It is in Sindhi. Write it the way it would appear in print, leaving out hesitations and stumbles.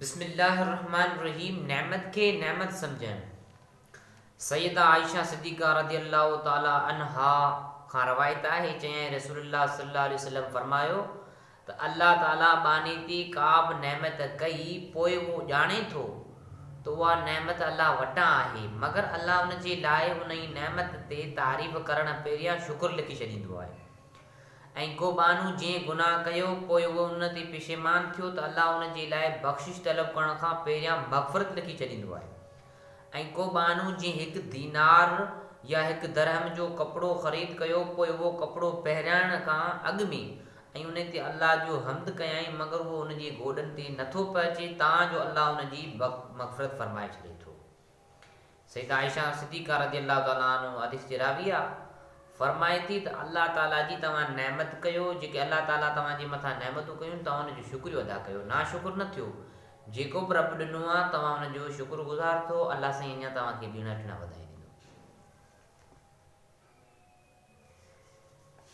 بسم الله الرحمٰن الرحيم نعمت کي نعمت سمجهڻ سيده عائشه صديقه رضي الله تعالٰي عنها کان روايت آهي چيائين رسول الله صلي الله عليه وسلم فرمايو ته الله تعالٰي ٻانهي تي ڪا به نعمت ڪئي پوء اهو ڄاڻي ٿو ته اها نعمت الله وٽان آهي مگر الله ان جي لاء انهي نعمت تي تعريف ڪرڻ پهريان شڪر لکي ڇڏيندو آهي. ۽ ڪو ٻانهو جنهن گناهه ڪيو، پوء اهو ان تي پشيمان ٿيو ته الله ان جي لاء بخشش طلب ڪرڻ کان پهريان مغفرت لکي ڇڏيندو آهي. ۽ ڪو ٻانهو جنهن هڪ دينار يا هڪ درهم جو ڪپڙو خريد ڪيو، پوء اهو ڪپڙو پهرائڻ کان اڳ ۾ ۽ ان تي الله جو حمد ڪيائين مگر اهو ان جي گوڏن تي نٿو پهچي تان جو الله ان جي مغفرت فرمائي ڇڏي ٿو. سيده عائشه صديقه رضي الله تعالٰي عنه حديث جي راويه فرمائي ٿي ته الله تعالٰي جي توهان نعمت ڪيو جيڪي الله تعالٰي توهان جي مٿان نعمتون ڪيون توهان ان جو شڪريو ادا ڪيو ناشڪر نه ٿيو جيڪو به رب ڏنو آهي توهان ان جو شڪر گذار ٿيو الله سائين اڃا توهان کي ٻيڻا ٽيڻا وڌائي ڏيندو.